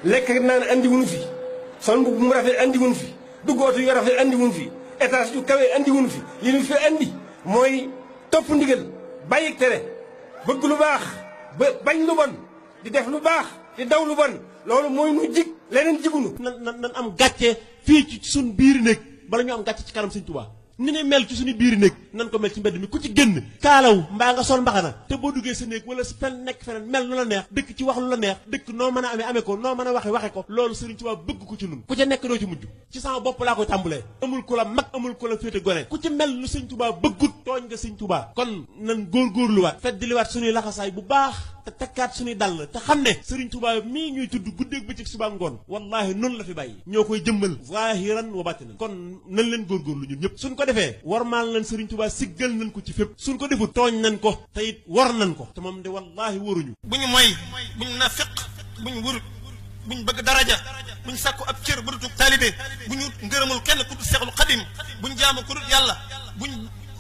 lekk naan andi wuñu fi son bu mu rafet andi wuñu fi duggootu yu rafet andi wuñu fi étage yu kawe andi wuñu fi li ñu fi andi mooy topp ndigal bàyyi tere bëgg lu baax ba bañ lu bon di def lu baax di daw lu bon loolu mooy nu jig leneen jigunu nan am gàcce fii ci suñ biir néeg bala ñu am gàcce ci kanam Sëñ Tuubaa ni ne mel ci suñu biir néeg nan ko mel ci mbedd mi ku ci génn kaalaw mbaa nga sol mbaxana te boo duggee sa néeg wala fen nekk feneen mel nu la neex dëkk ci wax lu la neex dëkk noo mën a amee ko noo mën a waxe ko loolu Sëriñ Tuubaa bëgg ko ci nun ku ca nekk doo ci mujj ci sama bopp laa koy tàmbalee amul ku la mag amul ku la féete gone ku ci mel lu Sëriñ Tuubaa bëggut tooñ nga Sëriñ Tuubaa kon nan góorgóorluwaat feddiliwaat suñuy laxasaay bu baax te tekkaat suñuy dàll te xam ne Sëriñ Tuubaa mii ñuy tudd guddeeg bëccëg suba ngoon wallahi noonu la fi bàyyi ñoo koy jëmmal zahiran wa batinan kon nan leen góorgóorlu ñun ñëpp suñ ko defee warmaal nañ Sëriñ Tuubaa siggal nañ ko ci fépp suñ ko defu tooñ nañ ko te it war nañ ko te moom de wallahi waruñu buñu moy buñ nafiq buñ wurut buñ bëgg daraja buñ sàkku ab cër bu dutug taalibe buñu ngërëmul kenn ku dul Seexul Xadim buñ jaamu ku dul yàlla buñ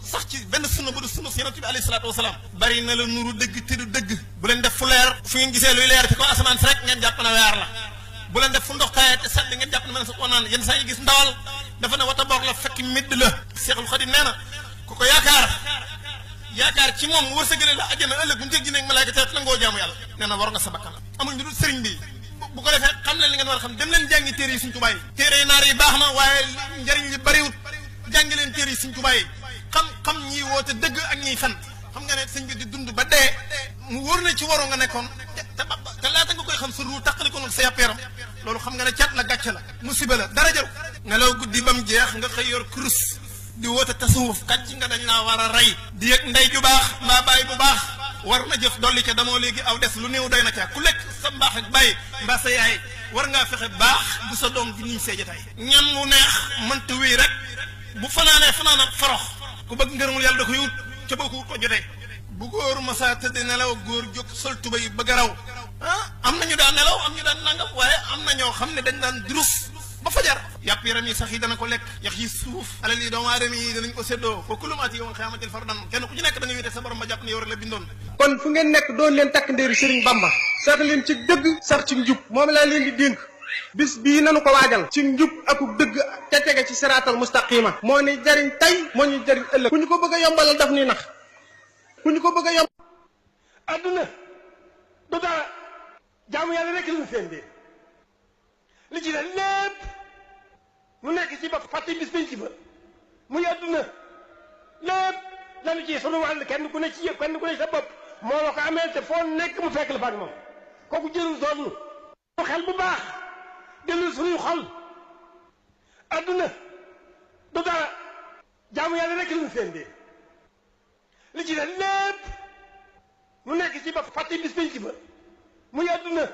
sax ci benn sunna bu du sunna si yonent bi alayhi salaatu wasalaam bari na la nuru dëgg te du dëgg bu leen def fu leer fu ngeen gisee luy leer ci kaw asamaan si rek ngeen jàpp na weer la bu leen def fu ndox tawee te sedd ngeen jàpp na mën sa ko naan yenn saa yi gis ndawal dafa ne wata boog la fekk midd la Seexul Xadim nee na ku ko yaakaar ci moom wërsëgale la àjjana ëllëg bu ñu teg ji nekk malaayka te nangoo jaamu yàlla nee na war nga sa bakkan amuñ lu dul sëriñ bi bu ko defee xam leen li ngeen war a xam dem leen jàngi téere yi Sëriñ Tuubaa yi téere naar yi baax na waaye njariñ li bariwut jàngi leen téere yi Sëriñ Tuubaa yi xam ñiy woote dëgg ak ñiy fen xam nga ne sëñ bi di dund ba dee mu wóor na ci waroo nga nekkoon te laata nga koy xam sa ruu taqali ko nag sa yàpp yaram loolu xam nga ne cat la gàcce la musiba la dara jaru nelaw guddi ba mu jeex nga xëy yor kurus di woote tasawuf kàcc nga dañ laa war a rey di yëg ndey ju baax mbaa bàyyi bu baax war na jëf dolli ca damoo léegi aw des lu néew doy na ca ku lekk sa mbaax ak bàyyi mbaa sa yaay war ngaa fexe baax bu sa doom di niñ see jotaay ñam wu neex mënta wéy rek bu fanaanee fanaan ak forox ku bëgg ngërëmul yàlla da koy wut ca boo ko wut ko jotee bu góor masa tëdd nelaw góor jóg sol tuba yi bëgg a raw am nañu daan nelaw am ñu daan nangam waaye am na ñoo xam ne dañ daan durus ba fajar yàpp yaram yi sax yi dana ko lekk yax yi suuf alal yi doomu aadama yi danañ ko séddoo ko kullumaati yow xiyaamatil fardan kenn ku ci nekk da nga wéete sa borom ba jàpp ne yow rek la bindoon kon fu ngeen nekk doon leen takk ndéeri Sëriñ Bamba sax leen ci dëgg sax ci njub moom laa leen di dénk bis bii nanu ko waajal ci njub akub dëgg te tege ci siraatal mustaqima moo ni jariñ tey moo ñu jariñ ëllëg ku ñu ko bëgg a yombalal daf ni nax ku ñu ko bëgg a yomb adduna du dara jaamu yàlla rek lañu seen dee li ci def lépp mu nekk ci bopp fàtte bis bañ ci ba muy adduna lépp lañu ci sunu wàll kenn ku ne ci yëpp kenn ku ne sa bopp moo la ko amee te foo nekk mu fekk la fa ak moom kooku jërul sonn xel bu baax dellu suñuy xol adduna du dara jaamu yàlla rek lañu seen dee li ci def lépp mu nekk ci bopp fàtte bis bañ ci ba muy adduna